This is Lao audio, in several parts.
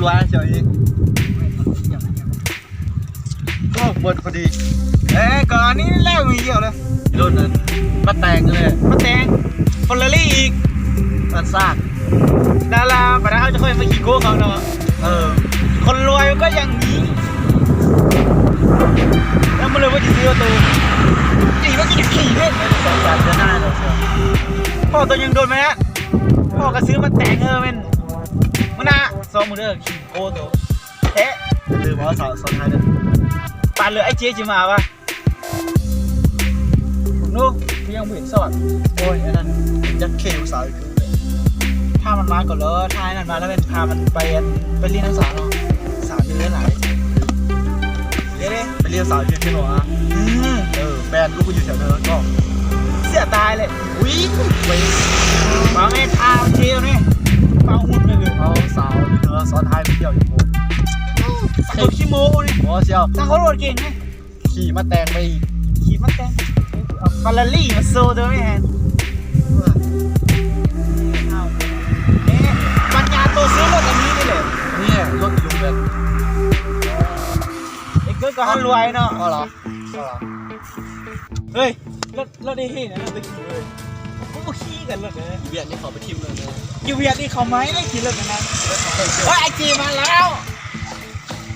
ວ່າເຈົ້າອີກ ໂອ້ ໝົດພໍດີ. ເອີ ກໍອັນນີ້ແຫຼະ ມີດຽວເລີຍ ລຸ້ນນັ້ນ ມາແຕ່ງເລີຍ ມາແຕ່ງ ເຟີຣາຣີອີກ ອັນຊາກ ດາລາ ບັດເຮົາຈະຄ່ອຍມາຂີ່ໂກ້ເຂົາເນາະ. ເອີ ຄົນລວຍມັນກໍຢ່າງນີ້ ແລ້ວມັນເລີຍວ່າຊິຊື້ໂຕ ຈີວ່າຊິຂີ່ເດ້ ສອງສາມເດືອນໜ້າເນາະ. ພໍ່ໂຕຍັງດົນແມ່ນ ພໍ່ກໍຊື້ມາແຕ່ງ ເອີ ແມ່ນ ມື້ໜ້າສອງມື້ເດີ ໂອ້ໂຕ ແທ້ ລືມເອົາສາວຊ້ອນທ້າຍເດີ ປານເລີຍ ໄອ້ເຈຊິມາວະ ໜູ ຄືຍັງບໍ່ເຫັນສອດ. ໂອ້ຍ ອັນນັ້ນຢາກເຄຜູ້ສາວອີກຄື ຖ້າມັນມາກ່ອນເລີຍ ຖ້າໄອ້ນັ້ນມາແລ້ວແມ່ນພາມັນໄປ ໄປຫຼິ້ນນຳສາວເນາະ ສາວຢູ່ຫຼາຍ ເດ້ໆ ໄປຫຼິ້ນສາວຢູ່ທີ່ໜອນ ອືມ ເອີ ແບນລູກໄປຢູ່ແຖວເທິງກໍເສຍຕາຍເລີຍ. ອຸ້ຍ ໄປ ມາແມ່ນພາເທວນີ້ ເປົ່າຫຸດໄປເລີຍ ເອົາສາວຢູ່ເທິງຊ້ອນທ້າຍໄປທ່ຽວຢູ່ພຸ້ນ ສາວຂີ້ໂມ້ນີ້ ບໍ່ສ່ຽວ ສາວຂັບລົດເກັ່ງນີ້ ຂີ່ມາແຕ່ງໄປອີກ ຂີ່ມາແຕ່ງ ເອົາເຟີຣາຣີມາໂຊເດີແມ່ນ. ເອີ ເອີ ປັນຍາໂຕຊື້ລົດອັນນີ້ນີ້ແຫຼະ ນີ້ລົດອີລຸງແບນ ເອເກີກໍຫັ້ນລວຍເນາະ. ອໍ ເອີ ເອີ ເຮີ້ຍ ລົດ ລົດເອເຮນະ ລົດຕະກີ້ເວີຍ ກູບໍ່ຂີ່ກັນລົດເລີຍ ຢູ່ຫວຽດນີ້ເຂົາໄປຖິ້ມລົດເລີຍ ຢູ່ຫວຽດນີ້ເຂົາໄມ້ໄດ້ຂີ່ລົດກັນນະ. ໂອ້ຍ ໄອ້ເຈມາແລ້ວ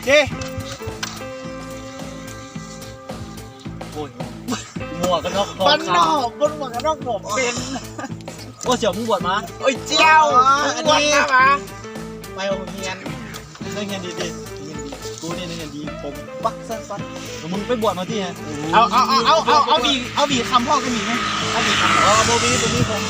ເຈ ໂອ້ຍ ໝວກກັນນັອກ ບ້ານນອກ ບໍ່ ໝວກກັນນັອກບໍ່ເປັນ. ໂອ້ ສຽວ ມຶງບວດມາ ໂອ້ຍ ເຈົ້າ ອໍ ອັນນີ້ ບວດມາຫວາ ໄປໂຮງຮຽນ ນັກຮຽນດີເດ ນັກຮຽນດີ ກູນີ້ນັກຮຽນດີ ຜົມບັກສັ້ນໆ ມຶງໄປບວດມາຕິຮະ. ເອົາ ເອົາ ເອົາ ເອົາ ເອົາ ເອົາບີ ເອົາບີຄຳພ້ອມກັນມີໄໝ ເອົາບີຄຳ ອໍ ບໍ່ມີ ບໍ່ມີຜົມ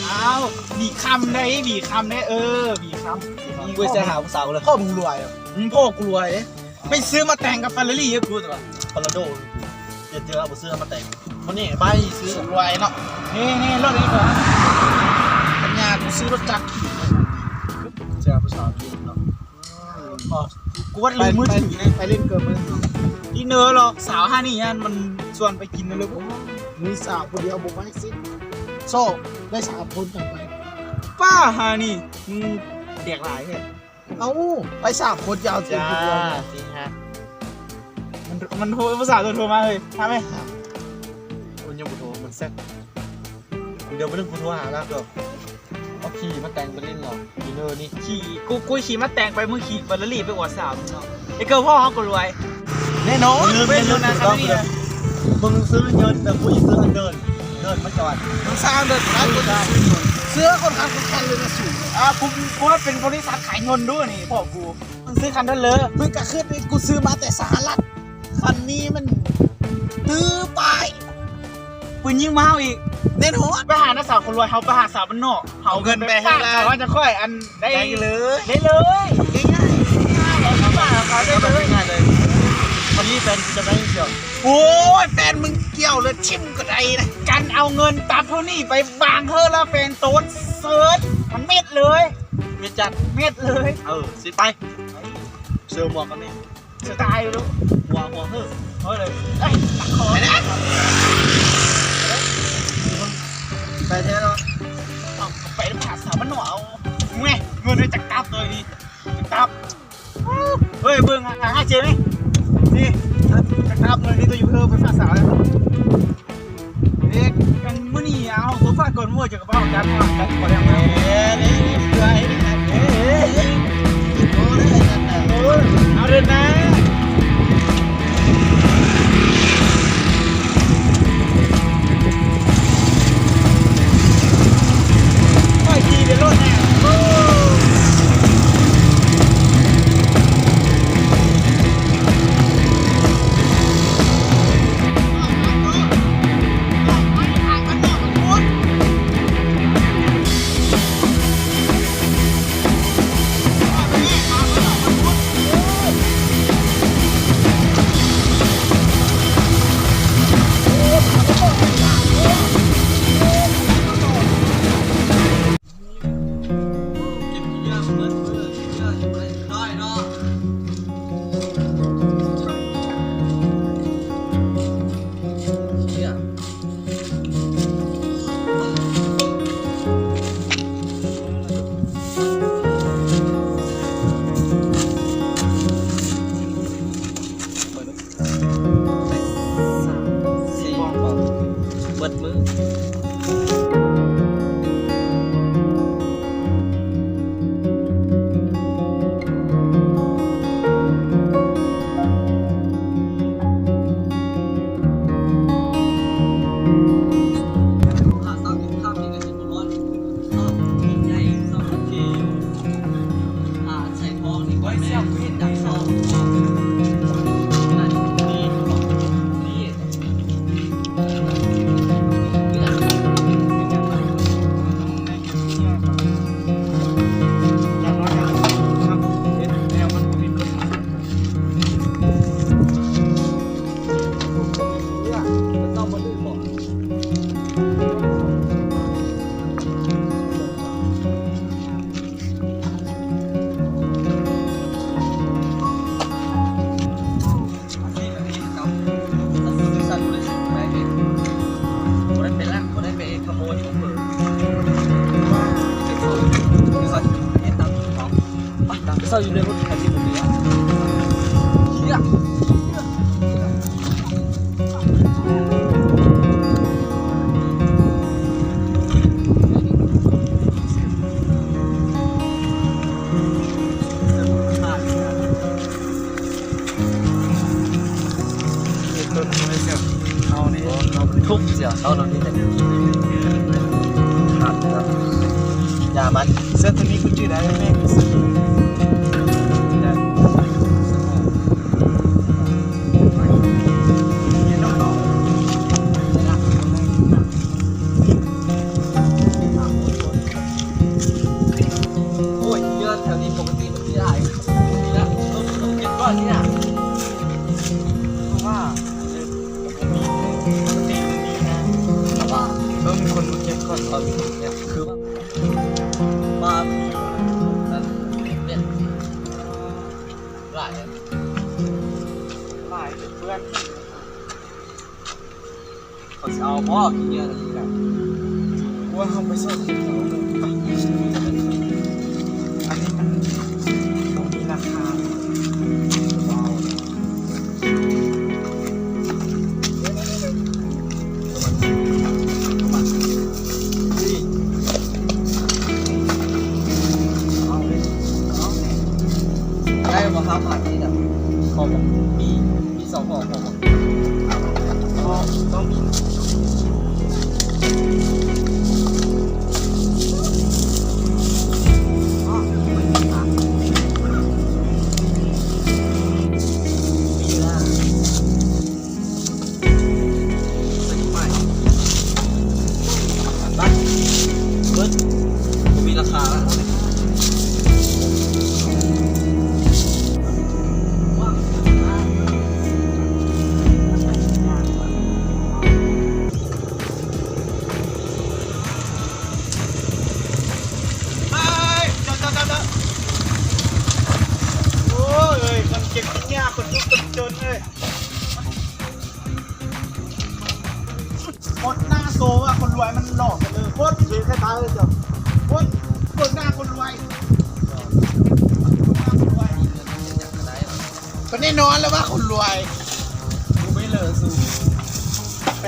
ເອົາບີຄຳໄດ໋ ບີຄຳໄດ໋ ເອີ ບີຄຳ ມຶງໄປໃສ່ຫາຜູ້ສາວເລີຍ ພໍ່ມຶງລວຍ ອືມ ພໍ່ກູລວຍເດ້ ໄປຊື້ມາແຕ່ງກັບເຟີຣາຣີໃຫ້ກູຕົວະ ປາລາໂດ ເຈັດເທື່ອບໍ່ຊື້ມາແຕ່ງ ມັນນີ້ໄປຊື້ລວຍເນາະ ນີ້ໆ ລົດນີ້ກ່ອນ ປັນຍາກູຊື້ລົດຈັກຂີ່ ເຈົ້າຜູ້ສາວເນາະ. ອໍ ກວດລືມມືຖື ໄປ ໄປຫຼິ້ນເກີມມື້ ດີເນີຫຼອກ ສາວຫານີ້ ມັນຊວນໄປກິນເລີຍ ມີສາວຜູ້ດຽວບໍ່ໄປຊິ ຊອກໄດ້ສາມຄົນຈັ່ງໄປ ປ້າຫານີ້ ມຶງແດກຫຼາຍແທ້. ເອົ້າ ໄປສາມຄົນ ຈະເອົາຕິ ຈະເອົາຕິ ມັນ ມັນໂທ ຜູ້ສາວໂທມາເຮີ້ຍ ຫາແມ່ ມັນຍັງບໍ່ໂທ ມັນແຊັດ ດຽວມື້ໜຶ່ງກູໂທຫາລາວ ເກີບ ເອົາຂີ່ມາແຕ່ງໄປຫຼິ້ນເນາະ ດີເນີນີ້ ຂີ່ ກູ ກູຂີ່ມາແຕ່ງໄປ ມຶງຂີ່ເຟີຣາຣີໄປອວດສາວເນາະ ໄອ້ເກີບ ພໍ່ເຮົາກໍລວຍ ແນ່ນອນ ເງິນ ເງິນນະ ມຶງຊື້ເງິນ ແຕ່ກູຊິຊື້ອັນເດີນ ເດີນມາຈອດ ມຶງສ້າງເດີນ ເສື້ອຄົນຂັບ ຄົນຂັບເລີຍນະສູ ອ່າ ກູ ກູວ່າເປັນບໍລິສັດຂາຍຍົນດູນີ້ ພໍ່ກູ ມຶງຊື້ຄັນນັ້ນເລີຍ ມຶງກະຄຶດ ກູຊື້ມາແຕ່ສະຫະລັດ ຄັນນີ້ມັນຕື້ປ້າຍ ປືນຍິງມາເຮົາອີກ ແນ່ນອນ ໄປຫານະສາວຄົນລວຍ ເຮົາໄປຫາສາວບ້ານນອກ ເຮົາເອົາເງິນໄປໃຫ້ລາວ ເຮົາຈະຄ່ອຍອັນ ໄດ້ ໄດ້ເລີຍ ໄດ້ເລີຍ ງ່າຍໆ ງ່າຍໆ ເອົາໄປຝາກເຂົາໄດ້ເລີຍ ງ່າຍໆເລີຍ ຄັນນີ້ເປັນຈະໄດ້ສຽວ ໂອ້ຍ ແຟນມຶງກ່ຽວເລີຍ ຖິ້ມກໍໄດ້ນະ ກັນເອົາເງິນຕັບເທົ່ານີ້ໄປວາງເຮີລະແຟນໂຕນເສີດ ມັນເມັດເລີຍ ເມັດຈັດ ເມັດເລີຍ ເອີ ຊິໄປ ເສີມໝວກກັນນີ້ ສະຕາຍຢູ່ລູກ ຫົວ ຫົວເຮີ້ ເຮີ້ເລີຍ ເອີຍ ຕັກຄໍ ໄປແທ້ເນາະ ເອົາໄປນຳພາສາບ້ານນອກ ເອົາ ແມ່ ເງິນໄດ້ຈັກຕັບໂຕນີ້ ຈັກຕັບ ເຮີ້ຍ ເບິ່ງຫາ ຫາເຈນີ້ ນີ້ ຈັກຕັບເງິນນີ້ໂຕຢູ່ເຮີ້ ໄປພາສາ ເອີ ອັນມື້ນີ້ເອົາໂຊຟາກ່ອນ ມື້ຈະກະເປົາຈັດ ຈັດບໍ່ໄດ້ເອົາມາ ເອີ ນີ້ ນີ້ ນີ້ ເອີ ໂອ້ຍ ເອົາເດີນນາ ຂ້ອຍຂີ່ເປັນລົດແນ່ ໂອ້. ເອົານີ້ທຸບເສຍເອົາແນວນີ້ແຫຼະ ຄັກ ຢ່າມັນ ເສື້ອໂຕນີ້ກູຈື່ໄດ້ແມ່. ໂອ້ຍ ເຮືອນແຖວນີ້ປົກກະຕິມັນຊິຫຼາຍ ນີ້ລະ ເບິ່ງຄົນມາເກັບກ່ອນນີ້ນະ ເພາະວ່າ ເອີ ປົກກະຕິມັນມີນະ ແຕ່ວ່າເບິ່ງຄົນມາເກັບກ່ອນ ຕອນນີ້ເກັບ ຄືວ່າ ວ່າ ນັ້ນ ເປັນ ຫຼາຍ ຫຼາຍເພື່ອນ. ເຂົາຊິເອົາບໍ່ ຂີ້ເຫຍື້ອນີ້ນະ ວ່າເຮົາໄປຊອກກິນເອົາເດີ ໄປ ອັນນີ້ມັນບໍ່ມີລາຄາ ບໍ່ເອົາເດີ ເອົາເລີຍ ເອົາເລີຍ ໄດ້ບໍ່ ຫ້າພັນນີ້ນະ ຂໍບໍ່ ມີ ມີສອງຫໍ ຂໍບໍ່? ໂອ້ຍ ຄົນເຈັບຄົນຍາກ ຄົນທຸກຄົນຈົນເອີຍ ຄົນໜ້າໂຊວ່າຄົນລວຍມັນຫຼອກກັນເດີ ຄົນເຫັນໃຫ້ຕາຍເດີ ຄົນເບິ່ງໜ້າຄົນລວຍ ຄົນໜ້າຄົນລວຍ ກໍແນ່ນອນແລ້ວວ່າຄົນລວຍ ກູໄປເລີຊູ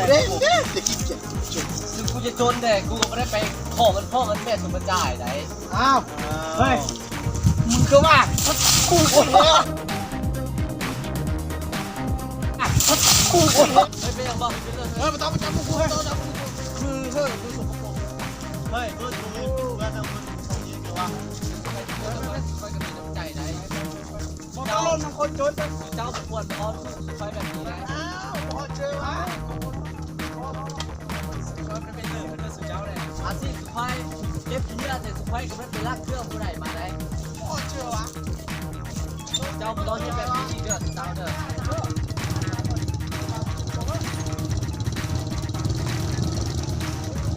ເດ້ ເດ້ ຈະຂີ້ກຽດ ເຊິ່ງກູຈະຈົນແດ່ ກູກໍບໍ່ໄດ້ໄປຂໍເງິນພໍ່ເງິນແມ່ສູມາຈ່າຍໃດ. ອ້າວ ເຮີ້ຍ ມຶງຄືວ່າ ກູ ກູ ກູ ເຮີ້ຍ ບໍ່ຕ້ອງມາຈັບກູ ເຮີ້ຍ ມຶງ ເຮີ້ຍ ມຶງສົກກະປົກ ເຮີ້ຍ ເບິ່ງ ເບິ່ງ ເບິ່ງ ເບິ່ງ ເບິ່ງ ເບິ່ງ ເບິ່ງ ບໍ່ຕ້ອງລົງນຳຄົນຈົນ ເຈົ້າບໍ່ຄວນເອົາໄປແບບນີ້ນະ ອ້າວ ບໍ່ເຈີຫວາ ອາຊີບສຸໄພ ເກັບເຫຍື່ອແຕ່ສຸໄພກໍບໍ່ໄດ້ໄປລັກເຄື່ອງຜູ້ໃດມາໄດ໋ ບໍ່ເຈີຫວາ ເຈົ້າບໍ່ຕ້ອງເຮັດແບບນີ້ເດີ ເຈົ້າເດີ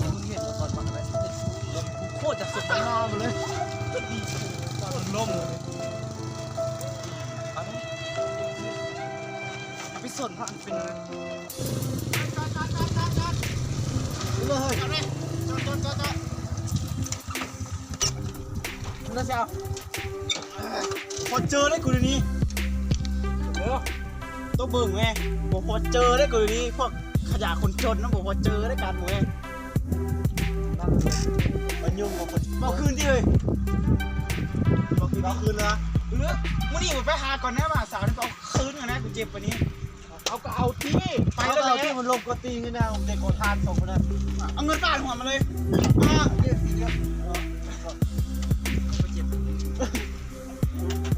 ມຶງເຫັນບໍ່ ຕອນມັນໄດ້ ໂຄດຈະສົມນ້ຳໜ້າມາເລີຍ ລົງ ໄປສົນພະ ເປັນຫຍັງ ເລີຍ ຈອດ ຈອດ ຈອດ ຈອດ ພໍເຈີເດ້ກູດຽວນີ້ ເອີ ຕ້ອງເບິ່ງແມ ບໍ່ພໍເຈີເດ້ກູດຽວນີ້ ພວກຂະຫຍະຄົນຈົນນະ ບໍ່ພໍເຈີເດ້ການເມືອງ ມາຫຍຸ້ງກັບຄົນ ເອົາຄືນຕິເອີຍ ເອົາຄືນ ເອົາຄືນເລີຍ ເອີ ມື້ນີ້ກູໄປຫາກ່ອນນະ ມາສາວນີ້ ເອົາຄືນກັນນະ ກູເຈັບປານນີ້ ເອົາກໍເອົາຕິ ໄປແລ້ວ ເອົາຕິ ມັນລົງກໍຕີນນີ້ນະ ເດັກຂໍທານສອງຄົນນັ້ນ ເອົາເງິນບາດຫົວມາເລີຍ ມາ ດຽວ ດຽວ ດຽວ ເອົາໄປເກັບ.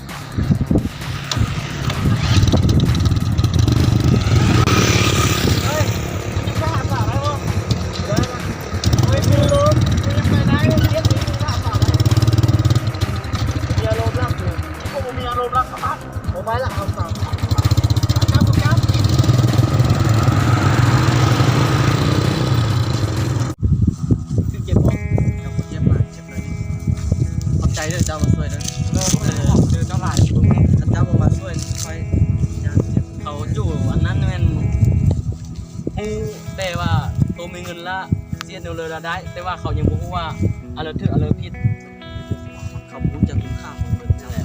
ລົມລະຄັບ ໂອໄປລະຄັບ ຈັບຈັບ ຖືກເກັບບໍ່? ເຈົ້າບໍ່ເຈັບຫຼາຍ ເຈັບໜ້ອຍໜຶ່ງ. ຂອບໃຈເດີເຈົ້າມາຊ່ວຍເດີ. ເດີ ເດີເຈົ້າຫຼາຍ. ຄັນເຈົ້າບໍ່ມາຊ່ວຍ ຂ້ອຍຢ້ານເຈັບ. ເຂົາຢູ່ອັນນັ້ນແມ່ນຮູ້ແຕ່ວ່າໂຕມີເງິນລະຊິເຮັດແນວໃດລະໄດ້ ແຕ່ວ່າເຂົາຍັງບໍ່ຮູ້ວ່າອັນໃດຖືກອັນໃດຜິດ. ເຂົາບໍ່ຮູ້ຈັກຄຸນຄ່າຂອງເງິນ. ນັ້ນແຫຼະ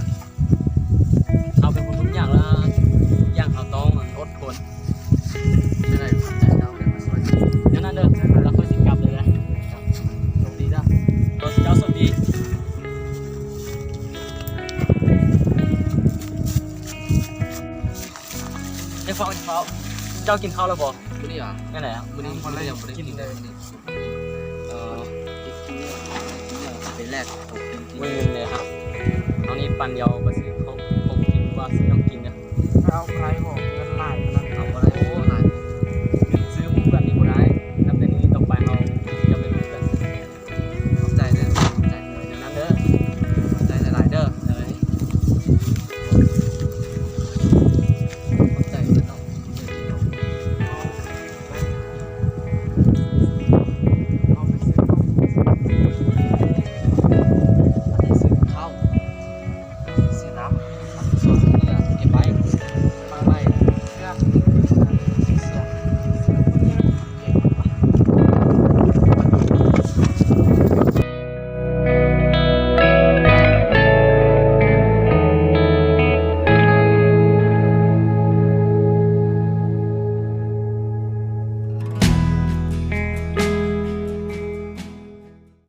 ເຮົາເປັນຄົນທຸກຍາກລະ ທຸກຢ່າງເຮົາຕ້ອງອັນອົດທົນ. ຈັ່ງໃດຂອບໃຈເຈົ້າທີ່ມາຊ່ວຍ. ແນວນັ້ນເດີ ລະຂ້ອຍຊິກັບເລີຍນະ. ໂຊກດີເດີ. ເຈົ້າໂຊກດີ. ໄດ້ຟ້າວກິນເຂົ້າ. ເຈົ້າກິນເຂົ້າແລ້ວບໍ່? ມື້ນີ້ຫວາ? ນັ້ນແຫຼະ ມື້ນີ້ຍັງບໍ່ໄດ້ກິນເລີຍ. ເອີ ໄປແລກຂອງກິນ. ມື້ນີ້ເລີຍຄັບ ເຮົານີ້ປັ່ນດຽວໄປຊື້ຂອງ ຂອງກິນວ່າຊື້ຂອງກິນນະ. ເອົາໄກບໍ່?